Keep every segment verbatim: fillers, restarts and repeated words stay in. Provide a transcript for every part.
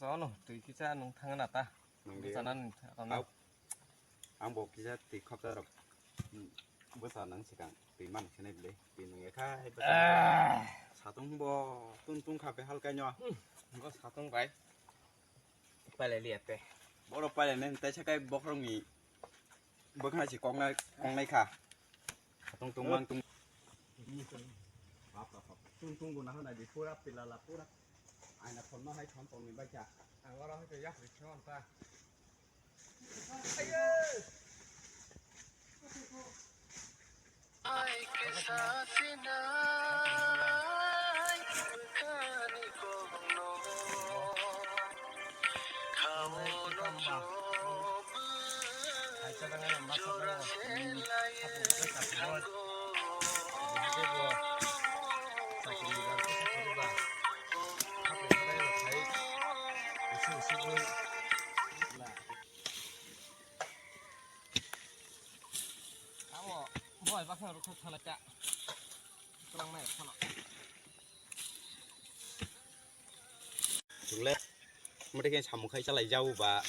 Tono, twi kisa nwng thangna ta. Nwng de. Bwsa nani thangna. Au. Ang bo kisa twi khopsa rok. Hmm, bwsa nang sikang twi man khenai bwle. Twi nwng ekhai bwsa. Ah. Satung bo tung tung kha be halkai no. Hmm, bo satung bai. Pailai liya te. Boro pailai nai, tai sakai bokhorok ni bwkhana si koknai, koknai kha. Tung tung mang tung. Bap, bap, bap. Tung tung guna hwnai di pura pilala pura. Aina thon no hai thon tong ni bai kha. Ang oro hai to yak ri thon ta. Ayo. Amo boi baksa rok thok thala cha. Kwrang nai khano. Chungle. Mate khe samung khai chalai jau ba.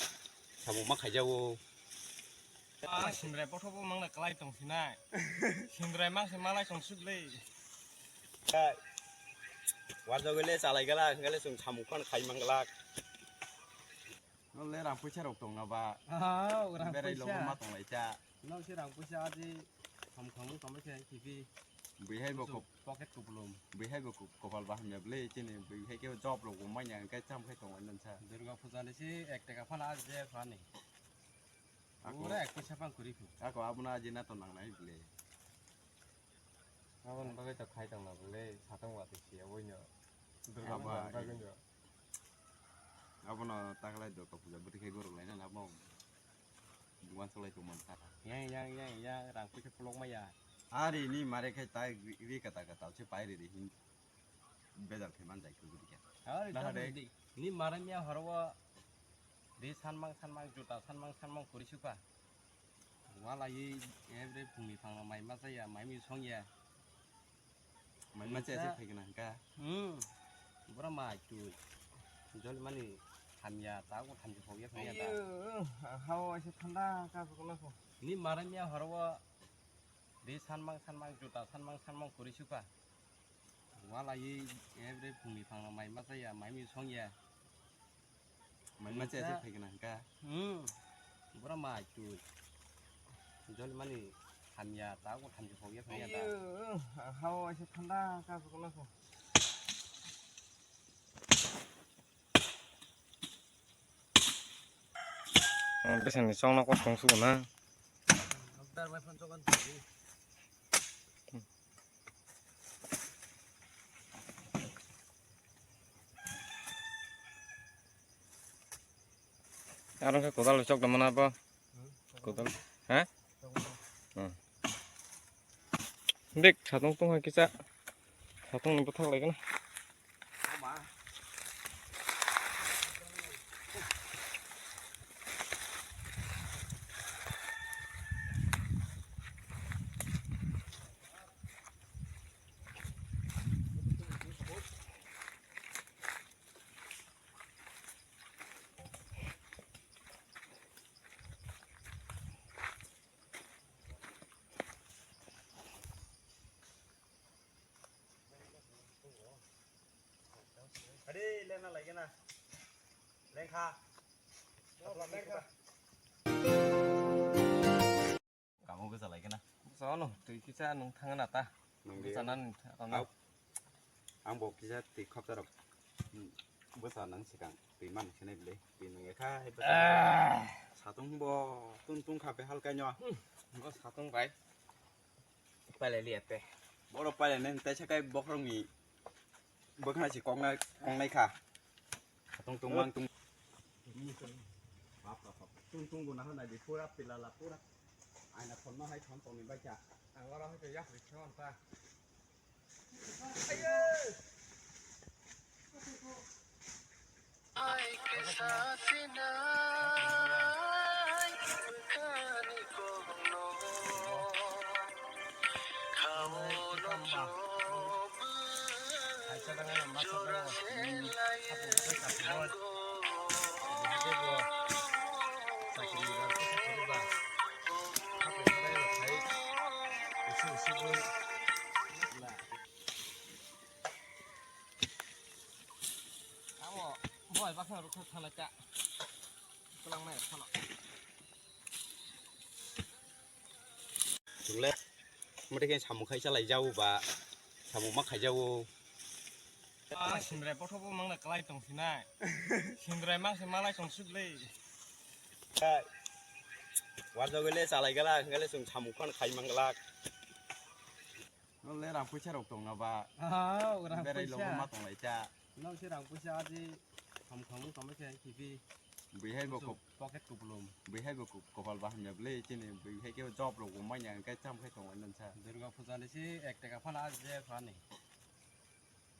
Samung ma khai jau. Ah, sindrai bothop o mangna kwlai tong sinai. Sindrai mang se malai tong suk le. Kai. Warjagoi le chalai gala, hingkhe le chwng samung phano khai man glak. Nole rang puisa rok tong na ba? Ah, rang puisa. Berai logo ma tong lai cha. Nang se rang puisa aji ham khamung tong khe kibi. Bihai bo kop-, pocket kupulum. Bihai bo kop-, kopal ba hamya ble chini bihai ke job rok bo manya hingkhe cham khai tong lai nang cha. Durga puja ni si ek taka phano aji phani. Ako. Pura ek puisa phang kuri phu. Ako abono aji na to nang nai ble. Aboni bagwi to khai tong na ble satong watwi siya boino. Durga puja ni bagwi no. Abono taklai Durga puja bwtwi khai gorok laina nabo. Uansuk lai tongmani saka. Yang, yang, yang, yang, rang puisa pulok maya. Ari ni mare khai tai ri kata kata se pai ri ri hin. Bejal khai man jai khe guri khe. Ari. Ni mare miya horo o ri sanmang sanmang juta sanmang sanmang kuri suka. Wala yi ebre phungni phangno mai ma chaya, mai mi song ya. Mai ma chaya se phai gana hingka. Hmm. Bora mai tu. Jol mani thamya, ta ko thamya phok ya phai ya ta. Ayo, hawa se thanda ka ko na ko. Ni mara miya horo o ri sanmang sanmang juta sanmang sanmang kuri suka. Wala yi ebre phungni phangno mai ma chaya, mai mi song ya. Mai ma chaya se phai gana hingka. Hmm. Bora mai tu. Jol mani thamya, ta ko thamya phok ya phai ya ta. Ayo, hawa se thanda ka ko na ko. Ang bwsani chokno kosong sugo na. Aro khe kodal chok tongmana bo. Kodal. Ha? Hmm. Dek, satung tong hai kisa. Satung ni bwthak lai gana. Adi, lena lagi na. Lengkha. Lengkha. Kamu bisa lagi na. Sono, tui kisa nung thangna ta. Nung dia. Sana nung thangna. Au. Ang bo kisa twi khopsa rok. Hmm, bwsa nang sikang twi man khenai bwle. Twi nang ekha hai bwsa. Ah. Satung bo tung tung kha be halkai no. Hmm, bo satung bai. Pailai liya te. Boro pailai nai tai sakai bokhorok ni bwkhana si koknai, koknai kha. Satung tung mang tung. Bap, bap, bap. Tung tung guna hwnai di pura pilala pura. Aina thon no hai thon tong ni bai kha. Ang oro hai to yak ri thon ta. Chungle, mate khe samung khai chalai jau ba, samung ma khai jau. Ah, sindrai bothop bo mangna kalai tong sinai. Sindrai mang se malai tong suk le. Warjagole chalai gala, gale sung samung khan khai manglak. Nole rang puisa rok tong na ba? Ah, rang puisa. Berai logo ma tong lai cha. Nang se rang puisa aji ham khamu kama se kibi. Bihai bo kop-, pocket kupulum. Bihai bo kop-, kopal ba hamya ble chini bihai ke job rok bo manya kai cham khai tong lai nan cha. Durga puja ni si ek taka phana aji phani.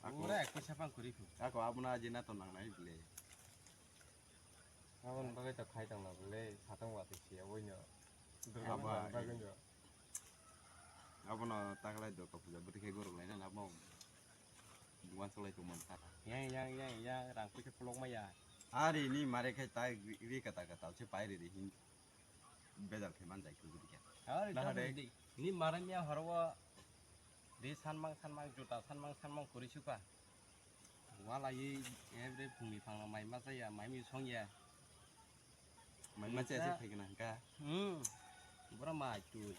Ako. Ura ek puisa pang kuri khu. Ako abuna aji na to nang nai ble. Aboni bagwi to khai tong labu le, satong watwi siya boino. Durga puja ni bagwi no. Abono taklai Durga puja bwtwi khe gorok laina nabo. Buwan solai tongmani saka. Yang, yang, yang, yang, rang puisa pulok maya. Ari ni mare khai tai ri kata kata se pai ri ri hin. Bejal khe man jai khe guri khe. Ari to di. Ni mare miya horo di sanmang sanmang juta sanmang sanmang kuri suka. Wala ye every phungni phangno mai ma chaya, mai mi song ya. Mai ma chaya se phai gana ka. Hmm. Bura mai tu.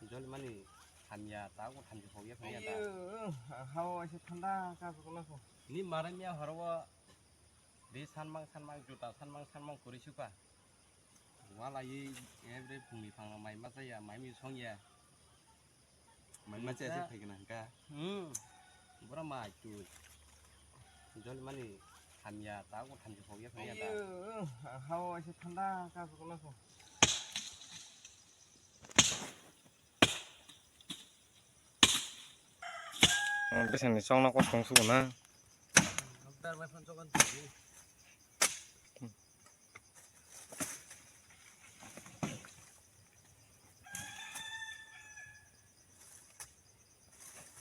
Jol mani hamya ta ko thamji khok ya phai ya ta. Ayo, hawa se thanda ka ko na ko. Ni mare miya horo di sanmang sanmang juta sanmang sanmang kuri suka. Wala ye every phungni phangno mai ma chaya, mai mi song ya. Mai ma chaya se phai gana ka. Hmm. Bura mai tu. Jol mani hamya ta ko thamji khok ya phai ya ta. Ayo, hawa se thanda ka ko na ko. Besani chongna kosong sugo na.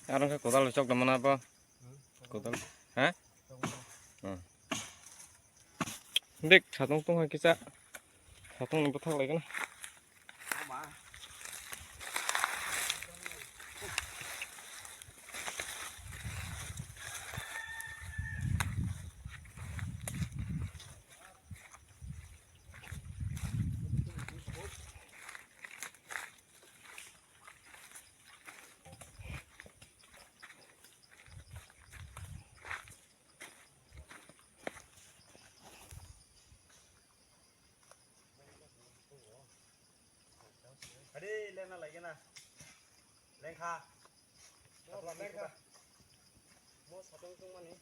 Aro khe kodal chok da mana bo. Kodal. Ha? Hmm. Dik, satung tung hai kisa. Satung ni bwthak lai gana. Adi, lena lagi na. Lengkha. Lengkha. Mo satung tung mani.